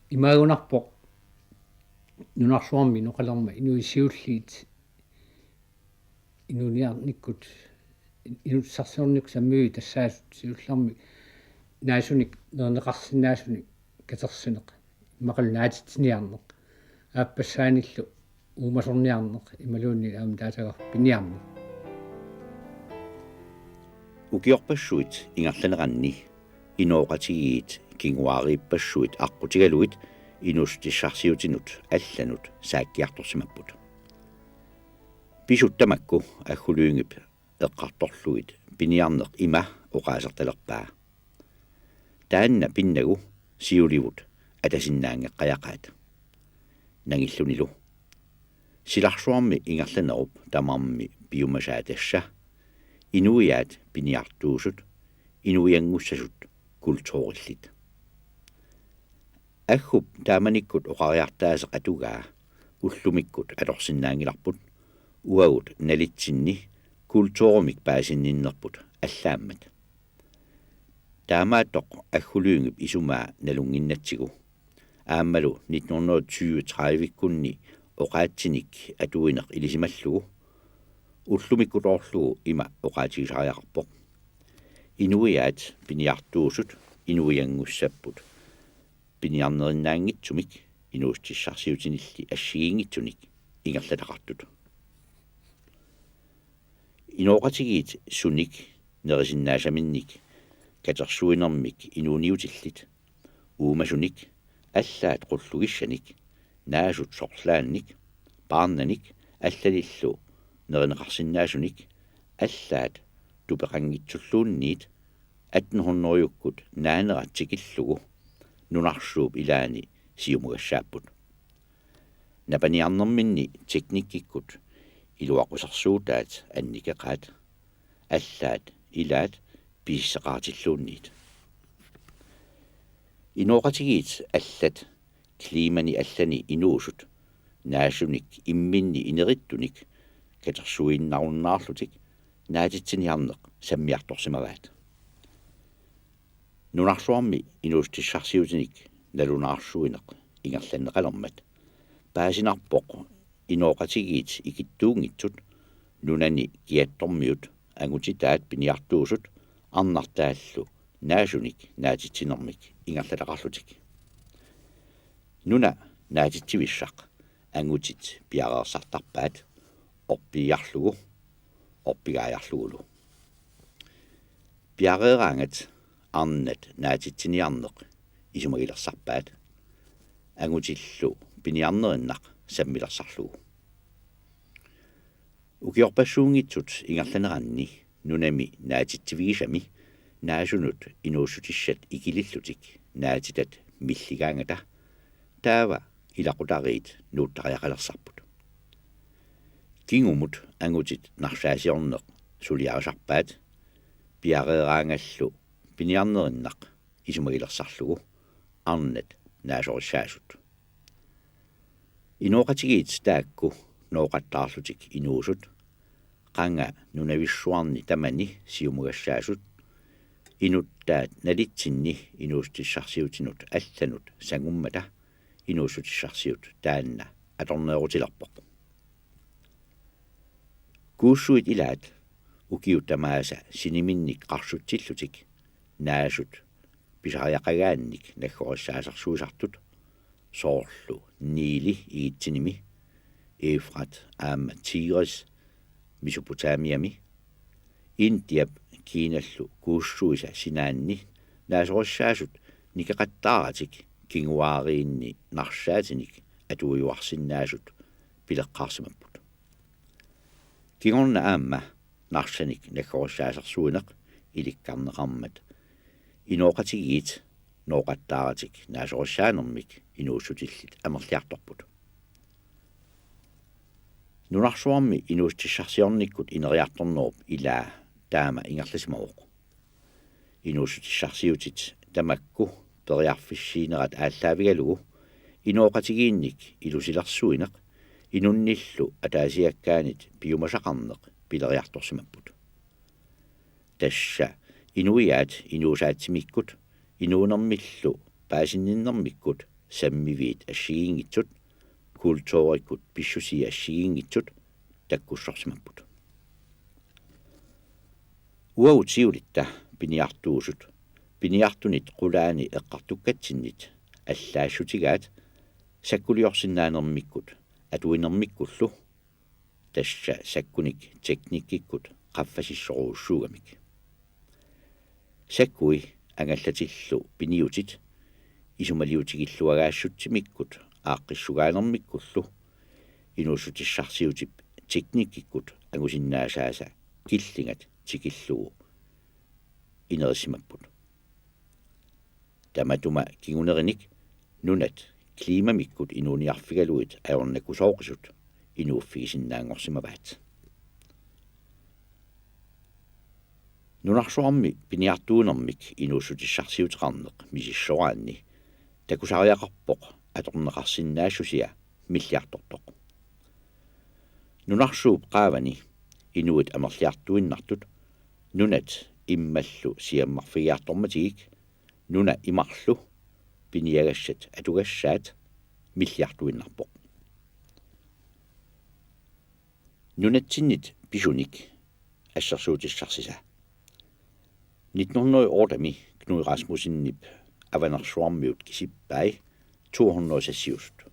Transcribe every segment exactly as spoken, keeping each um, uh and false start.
Imaagunarpoq nunarsuarmi inoqalermat inuit siulliit inuuniarnikkut, inuussutissarsiornikkut sammiviit tassaasut siullermik naasunik nerineqarsinnaasunik katersuneq, immaqalu naatitsiniarneq, aappassaanillu uumasorniarneq imaluunniit aamma taasagaaq piniarneq. Ukiorpassuit ingerlaneranni inooqatigiit kinguaariippassuit aqqutigalugit inuussutissarsiutinut allanut saakkiartorsimapput. Pisut tamakku Aggu Lyngep eqqartorlugit piniarneq ima oqaasertalerpaa. Taanna pinnagu siulivut atasinnaanngeqqajaqaat. Nangillunilu. Silarsuarmi ingerlanerup tamarmi piumasaa tassa: Inuiaat piniartuusut, inuianngussasut kulturillit. Aggup taamanikkut oqariartaaseq atugaa ullumikkut atorsinnaanngilarput, uagut nalitsinni kulturimik paasinninnerput allaammat. Taamaattoq Aggu Lyngep isumaa nalunnginnatsigu, aammalu nitten hundrede tyve tredive-kkunni oqaatsinik atuineq ilisimallugu, ullumikkutoorlugu ima oqaatigisariaqarpoq: Inuiaat piniartuusut inuianngussapput piniarnerinnaanngitsumik inuussutissarsiutinilli assigiinngitsunik ingerlataqartut. Inooqatigiit sunik nerisinnaassaminnik katersuinermik inuuniutillit, uumasunik, allaat qullugissanik, naasut sorlaannik, paarnanik allalillu nerineqarsinnaasunik, allaat tupeqanngitsulluunniit atten hundrede-ukkut naanerat tikillugu nunarsuup ilaani siumagassaapput. Napaniarnerminni teknikkikkut iluaqusersuutaat annikeqaat, allaat ilaat pisisseqaatilluunniit. Inooqatigiit allat klimani allani inuusut naasunik imminni inerittunik katersuiinnarunnaarlutik naatitsiniarneq sammiartorsimavaat. Nunarsuarmi inuussutissarsiutinik nalunaarsuineq ingerlanneqalermat paasinarpoq inooqatigiit ikittuunngitsut nunani kiattormiut angutitaat piniartuusut arnartaallu naasunik naatitsinermik ingerlataqarlutik. Nuna naatitsivissaq angutit piareersartarpaat orpiiarlugu orpigaajarlugulu. Piareeraangat arnat naatitsiniarneq isumagilersarpaat, angutillu piniarnerinnaq sammilersarlugu. Ukiorpassuunngitsut ingerlaneranni nunami naatitsivigisami naasunut inuussutissat ikilillutik naatitat milligaangata taava ilaqutariit nuuttariaqalersarput. Kingumut angutit narsaasiorneq suliarisarpaat, piareeraangallu piniarnerinnaq isumagilersarlugu arnat naasorissaasut. Inooqatigiit taakku nooqattaarlutik inuusut, qanga nunavissuarni tamani siumagassaasut, inuttaat nalitsinni inuussutissarsiutinut allanut sangummata inuussutissarsiut taanna atorneerutilerpoq. Kuussuit ilaat ukiut tamaasa siniminnik qarsutsillutik naasut pisariaqagaannik naggorissaasersuisartut, soorlu Nili Egyptenimi, Eufrat aamma Tigris Mesopotamiami, Indiap Kinallu kuussuisa sinaanni naasorissaasut nikeqattaaratik kinguaariinni narsaatinik atuiuarsinnaasut pileqqaarsimapput. Kingorna aamma narsanik naggorissaasersuineq ilikkarneqarmat inooqatigiit nooqattaaratik naasorissaanermik inuussutillit amerliartorput. Nunarsuarmi inuussutissarsiornikkut ineriartornerup ilaa taama ingerlasimavoq. Inuussutissarsiutit tamakku periarfissiinerat aallaavigalugu inooqatigiinnik ilusilersuineq inunnillu ataasiakkaanit piumasaqarneq pileriartorsimapput. Tassa inuiaat inuusaatsimikkut inuunermillu paasinninnermikkut sammiviit assigiinngitsut, kulturikkut pissusii assigiinngitsut takkussorsimapput. Uagut siulitta piniartuusut piniartunit qulaani eqqartukkatsinnit allaassutigaat sakkuliorsinnaanermikkut atuinermikkullu, tassa sakkunik teknikkikkut qaffasissorujussuugamik. Sakkui angallatillu piniutit isumaliutigilluagaassutsimikkut aaqqissugaanermikkullu inuussutissarsiutip teknikkikkut angusinnaasaasa killingat tikillugu inerissimapput. Tamatuma kingunerinik nunat klimamikkut inuuniarfigalugit ajornakusooqisut inuuffigisinnaanngorsimavaat. Nunarsuarmi piniartuunermik inuussutissarsiuteqarneq misissoraanni takusariaqarpoq atorneqarsinnaassusia milliartortoq. Nunarsuup qaavani inuit amerliartuinnartut nunat immallu siammarfigiartormatigik nuna imarlu piniagassat atugassaat milliartuinnarpoq. Nunatsinnit pisunik assersuutissarsisa. Nitten hundrede og otte-mi Knud Rasmussenip Avanersuarmiut kisippai to hundrede sassiusut.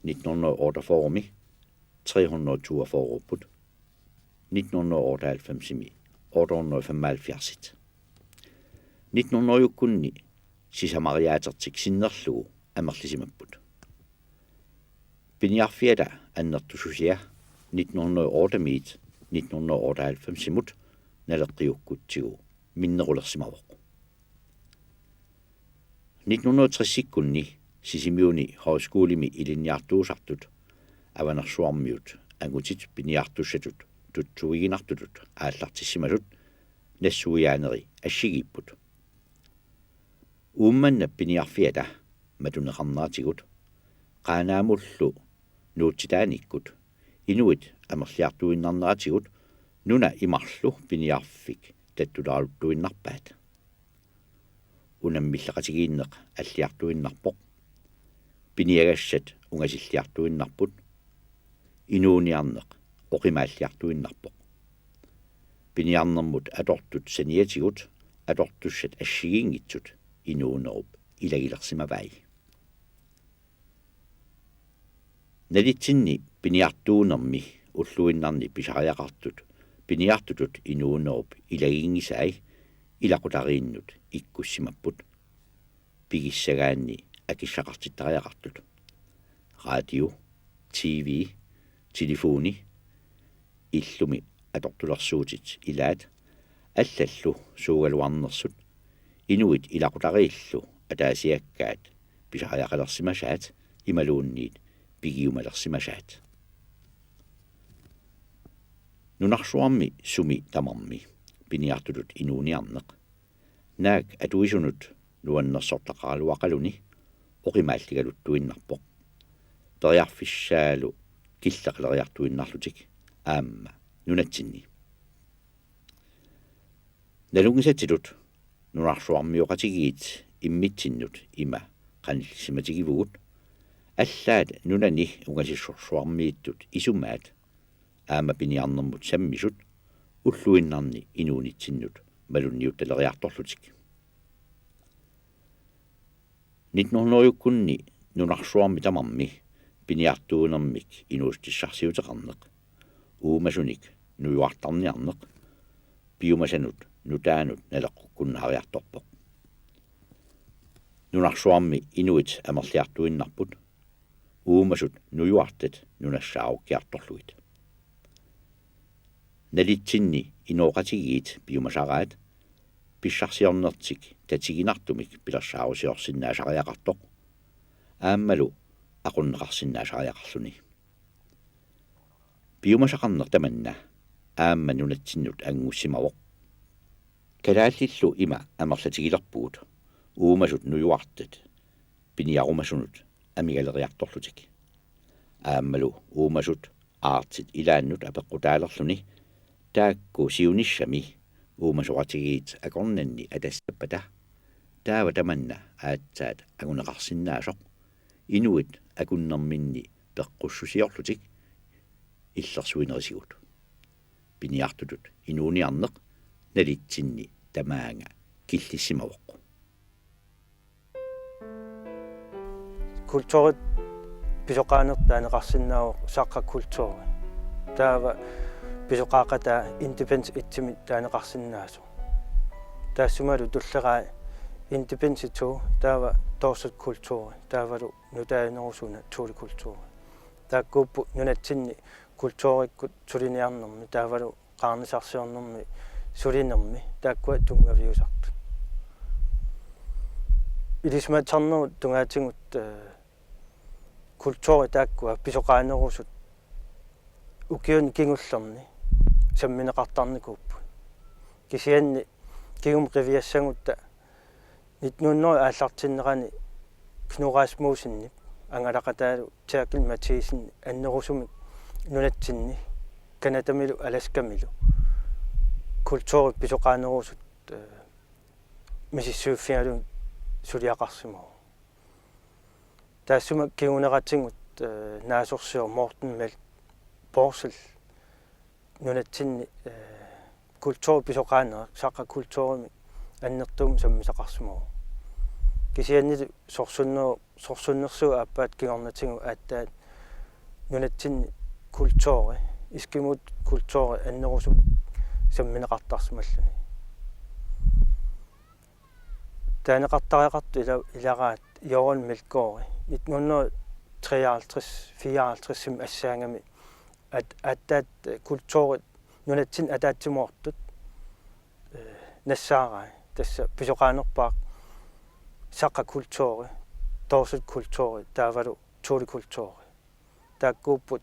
Nitten hundrede og otteogfyrre-mi tre hundrede toogfyrre-upput. Nitten hundrede og otteoghalvfems-imi otte hundrede femoghalvfjerds-it. Nitten hundrede-ukkunni sisamariaatertik sinnerlugu amerlisimapput. Piniarfiata annertususia nitten hundrede og otte-miit nitten hundrede og otteoghalvfems-imut naleqqiukkutsigu minnerulersimavoq. Nitten hundrede og tres-ikkunni Sisimiuni højskolemi ilinniartuusartut Avanersuarmiut angutit piniartussatut tutsuiginartutut aallartissimasut nassuiaaneri assigiipput. Uummannap piniarfiata matuneqarneratigut Qaanaamullu nuutsitaanikkut inuit amerliartuinnarneratigut nuna imarlu piniarfik tattulaaluttuinnarpaat. Unammilleqatigiinneq alliartuinnarpoq. Piniagassat ungasilliartuinnarput. Inuuniarneq oqimaalliartuinnarpoq. Piniarnermut atortut saniatigut atortussat assigiinngitsut inuunerup ilagilersimavai. Nalitsinni piniartuunermi ulluinnarni pisariaqartut piniartutut inuunerup ilaginngisai ilaqutariinnut ikkussimapput. Pigissagaanni akissaqartittariaqartut. Radio, T V, telefoni, illumi atortulersuutit ilaat, allallu suugaluarnersut, inuit ilaqutariillu ataasiakkaat pisariaqalersimasaat imaluunniit pigiumalersimasaat. Nunarsuarmi sumi tamarmi piniartutut inuuniarneq naak atuisunut nuannersortaqaraluaqaluni oqimaalligaluttuinnarpoq. Periarfissaalu killeqaleriartuinnarlutik aamma nunatsinni. Nalunngisatsinnut nunarsuarmioqatigiit immitsinnut ima qanillisimatigivugut: allaat nunani ungasissorsuarmiittut isumaat aamma piniarnermut sammisut ulluinnarni inuunitsinnut malunniuttaleriartorlutik. Nitten hundrede-ukkunni nunarsuarmi tamarmi piniartuunermik inuussutissarsiuteqarneq uumasunik nujuartarniarneq piumasanut nutaanut naleqqukkunnaariartorpoq. Nunarsuarmi inuit amerliartuinnarput uumasut nujuartat nunassaarukkiartorlugit. Nalitsinni inooqatigiit piumasaraat pissarsiornertik tatiginartumik pilersaarusiorsinnaasariaqartoq aammalu aqunneqarsinnaasariaqarluni. Piumasaqarneq tamanna aamma nunatsinnut anngussimavoq. Kalaallillu ima amerlatigilerpugut uumasut nujuartat piniarumasunut amigaleriartorlutik. Aammalu uumasut aartit ilaannut apeqqutaalerluni taakku siunissami uumasoqatigiit akornanni atassappata Taava tamanna aatsaat anguneqarsinnaasoq inuit akunnerminni peqqussusiorlutik illersuinerisigut. Piniartutut inuuniarneq nalitsinni tamaanga killissimavoq. Kulturit pisoqaaneq taaneqarsinnaavoq saqqaq kulturi. Taava pisoqaaqataa independence itsimi taaneqarsinnaasoq. Taassumalu tullerai independence to taava dorset kulturi taavalu nutaajunerusuna Thule kulturi. Taakkuupput nunatsinni kulturikkut suliniarnermi taavalu qaarnisarsiornermi sulinermi taakkua tunngaviusartut. Ilisimatusarnerup tungaatigut kulturi taakkua pisoqaanerusut ukiuni kingullerni sammineqartarnikuupput. Kisianni kingumut qiviassagutta nitten hundrede aallartinnerani Knud Rasmussenip angalaqataalu Therkel Mathiesen annerusumik nunatsinni Canadamilu Alaskamilu kulturi pisoqaanerusut misissuiffigalugit suliaqarsimavoq. Taassuma kinguneratigut naasorsioq Morten Mel Porsel nunatsinni kulturi pisoqaaneq saqqaq kulturimik annertuumik sammisaqarsimavoq. Kisiannili sorsunneru sorsunnersuup aappaata kingornatigut aatsaat nunatsinni kulturi, eskimut kulturi annerusumik sammineqartarsimalluni. Taaneqartariaqartut ila- ilagaat Johan Melgaard nitten hundrede treoghalvtreds fireoghalvtredsimi assaagami at- aatsaat kulturit nunatsinni ataatsimoortut nassaarai tassa pisoqaanerpaaq saqqaq kulturi, dorset kulturi taavalu Thule kulturi. Taakkuupput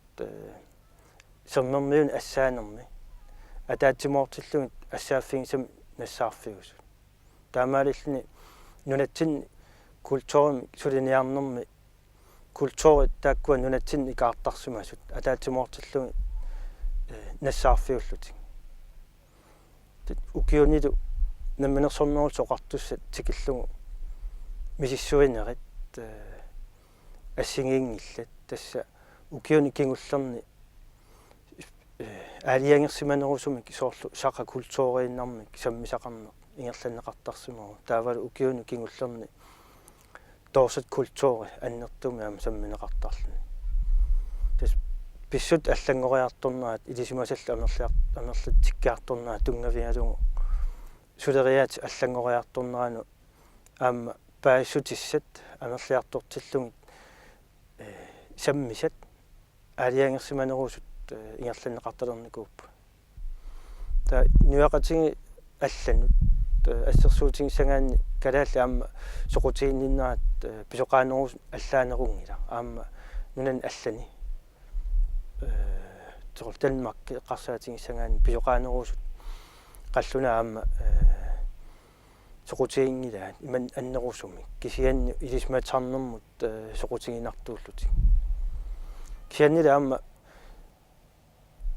sermermiunik assaanermi ataatsimoortillugit assaaffigisamik nassaarfiusut. Taamaalilluni nunatsinni kulturimik suliniarnermi kulturit taakkua nunatsinni ikaartarsimasut ataatsimoortillugit nassaarfiullutik. Ukiunilu Namminersornerullutik Oqartussat tikillugu misissuinerit assigiinngillat tassa ukiuni kingullerni aalajangersimanerusumik soorlu saqqaq kulturiinnarmik sammisaqarneq ingerlanneqartarsimavoq taavalu ukiuni kingullerni dorset kulturi annertuumik aamma sammineqartarluni. Tassa pissutsit allanngoriartornerat ilisimasallu amerliar- amerlatsikkiartornerat tunngavigalugu suleriaatsip allanngoriartorneranut aamma paasissutissat amerliartortillugit sammisat aalajangersimanerusut ingerlanneqartalernikuupput. Taava inuiaqatigiit allanut assersuutigissagaanni kalaallit aamma soqutiginninnerat pisoqaanerusut allaanerunngilaq aamma nunani allani soorlu Danmarki eqqarsaatigissagaanni pisoqaanerusut qallunaat aamma soqutiginngilaat imannak annerusumik kisianni ilisimatusarnermut soqutiginartuullutik. Kisiannili aamma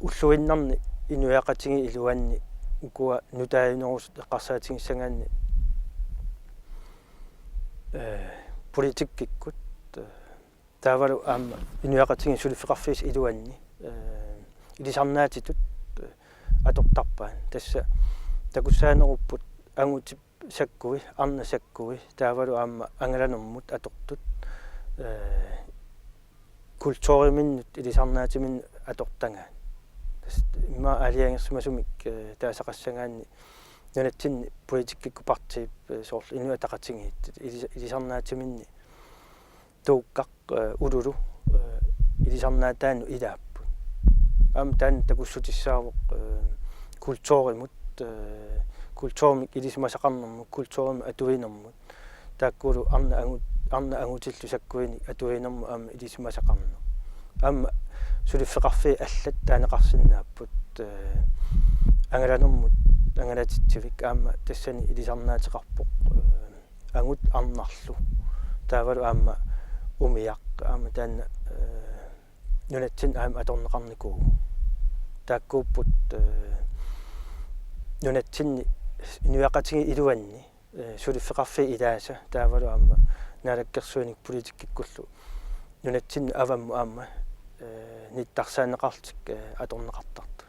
ulluinnarni inuiaqatigiit iluanni ukua nutaajunerusut eqqarsaatigissagaanni politikkikkut taavalu aamma inuiaqatigiit suliffeqarfiisa iluanni ilisarnaatitut atortarpaat. Tassa takussaanerupput angutip sakkui, arnap sakkui taavalu aamma angalanermut atortut kulturiminnut ilisarnaatiminnut atortagaat. Tassa immaqa aalajangersimasumik taasaqassagaanni nunatsinni politikkikkut partiip soorlu Inuit Ataqatigiit ilisarnaatiminni Tuukkaq Ululu ilisarnaataanut ilaapput. Aamma taanna takussutissaavoq kulturimut kulturimik ilisimasaqarnermut kulturimik atuinermut taakkulu arnaq angut arnaq angutillu sakkuinik atuinermut aamma ilisimasaqarneq. Aamma suliffeqarfiit allat taaneqarsinnaapput angalanermut angalatitsivik aamma tassani ilisarnaateqarpoq angut arnarlu taavalu aamma umiaq aamma taanna nunatsinni aamma atorneqarnikuuvoq. Taakkuupput nunatsinni inuiaqatigiit iluanni eh, suliffeqarfiit ilaasa taavalu aamma naalakkersuinik politikkikkullu nunatsinnut avammut aamma, eh, nittarsaanneqarlutik, eh, atorneqartartut.